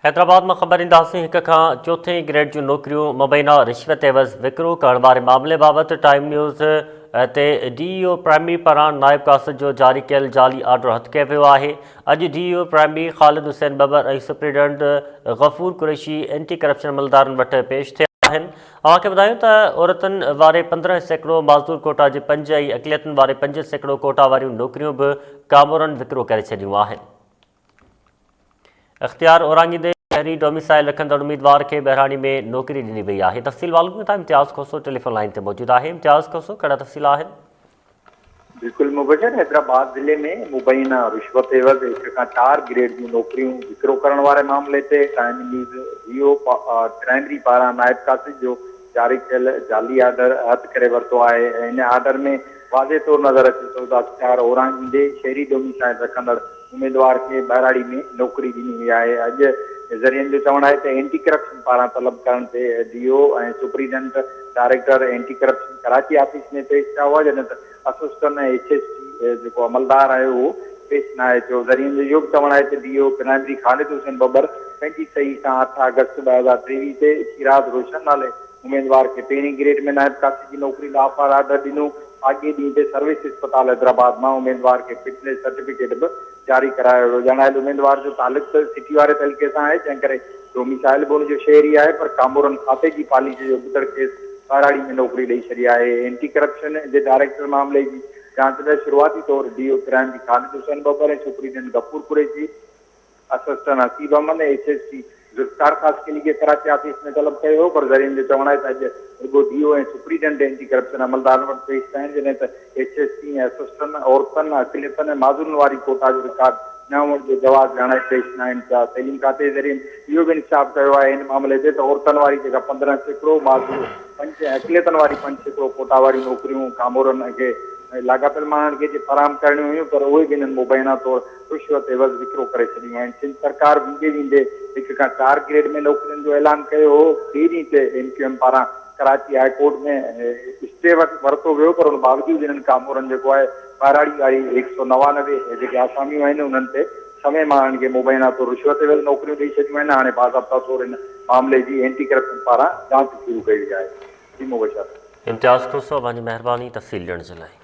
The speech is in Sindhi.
حيدرآباد مان خبر ڏينداسين هڪ کان چوٿين گريڊ جون نوڪريون مبينا رشوت عيوض وڪرو ڪرڻ واري معاملي بابت ٽائيم نيوز تي ڊي اي او پرائمري پاران نائب قاصد جو جاري ڪيل جعلي آرڊر هٿ ڪيو ويو آهي اڄ D E O primary Khalid Hussain Babbar ۽ superintendent Ghafoor Qureshi anti corruption عملدارن وٽ پيش ٿيا آهن اوهان کي ٻڌايون ته عورتن واري 15% معذور ڪوٽا جي پنج ۽ اقليتن واري 5% ڪوٽا واريون نوڪريون به ڪامورن وڪرو ڪري ڇڏيون آهن. اختيار اورانگيندي شهري ڊوميسائل رکندڙ اميدوار کي ٻهراڙي ۾ نوڪري ڏني وئي آهي. تفصيل معلوم ڪيون ٿا امتياز کوسو ٽيليفون لائين تي موجود آهي. امتياز کوسو ڪهڙا تفصيل آهن؟ بلڪل مبشر حيدرآباد ضلعي ۾ مبينا رشوت عيوض هڪ کان چار گريڊ جون نوڪريون وڪرو ڪرڻ واري معاملي تي time news D O primary پاران نائب قاصد جو جاري ڪيل جعلي آرڊر هٿ ڪري ورتو آهي ۽ ان آرڊر ۾ واضح طور نظر اچي ٿو ته اختيار اورانگيندي شهري ڊوميسائل رکندڙ اميدوار کي ٻهراڙي ۾ نوڪري ڏني وئي آهي. اڄ ذريعن جو چوڻ آهي ته اينٽي ڪرپشن پاران طلب ڪرڻ تي D O ۽ superintendent director anti corruption Karachi office ۾ پيش ٿيا هئا جڏهن ته اسسٽنٽ ۽ ايڇ ايس ٽي جيڪو عملدار آهي اهو پيش ناهي ٿيو. ذريعن جو اهو به چوڻ آهي ته D O primary Khalid Hussain Babbar پنهنجي صحيح سان اٺ آگسٽ 2023 تي شيراز روشن نالي اميدوار کي پهرين گريڊ ۾ نائب قاصد جي نوڪري لاء آفر آرڊر ڏنو. ساڳئي ڏينهن تي سروس اسپتال حيدرآباد مان اميدوار کي فٽنيس سرٽيفڪيٽ به جاري ڪرايو ويو. ڄاڻايل اميدوار جو تعلق ته سٽي واري تعلقي سان آهي، جنهن ڪري ڊوميسائل به ان جو شهري آهي، پر ڪامورن کاتي جي پاليسي جي ابتڙ کيس ٻهراڙي ۾ نوڪري ڏئي ڇڏي آهي. اينٽي ڪرپشن جي ڊائريڪٽر معاملي جي جاچ لاء شروعاتي طور D O primary Khalid Hussain Babbar ۽ superintendent Ghafoor Qureshi, assistant Haseeb Ahmed ۽ H S P Zulfiqar Khaskheli کي ڪراچي آفيس ۾ طلب ڪيو هو پر ذريعن جو چوڻ آهي ته اڄ رڳو D O ۽ superintendent anti corruption عملدارن وٽ پيش ٿيا آهن جڏهن ته ايڇ ايس پي ۽ اسسٽنٽ عورتن، اقليتن ۽ معذورن واري ڪوٽا جو رڪارڊ نه هئڻ جو جواز ڄاڻائي پيش ناهن ٿيا. تعليم کاتي جي ذريعن اهو به انڪشاف ڪيو آهي ان معاملي تي ته عورتن واري جيڪا 15%، معذور پنج ۽ اقليتن واري 5% ڪوٽا واريون نوڪريون ڪامورن کي لاڳاپيل ماڻهن کي جي فراهم ڪرڻيون هيون پر اهي به انهن مبينا طور رشوت عيوض وڪرو ڪري ڇڏيون آهن. سنڌ سرڪار ويندي ويندي هڪ کان چار گريڊ ۾ نوڪرين جو اعلان ڪيو هو. ٻئي ڏينهن تي ايم ڪيو ايم پاران ڪراچي هاء ڪورٽ ۾ اسٽي ورتو ويو پر ان باوجود انهن ڪامورن جيڪو آهي ٻهراڙي واري 199 جيڪي آساميون آهن انهن تي سوين ماڻهن کي مبينا طور رشوت عيوض نوڪريون ڏئي ڇڏيون آهن. هاڻي باضابطا طور ان معاملي جي اينٽي ڪرپشن پاران جاچ شروع ڪئي وئي آهي. جي مبشر. امتياز کوسو اوهان جي مهرباني تفصيل ڏيڻ جي لاء.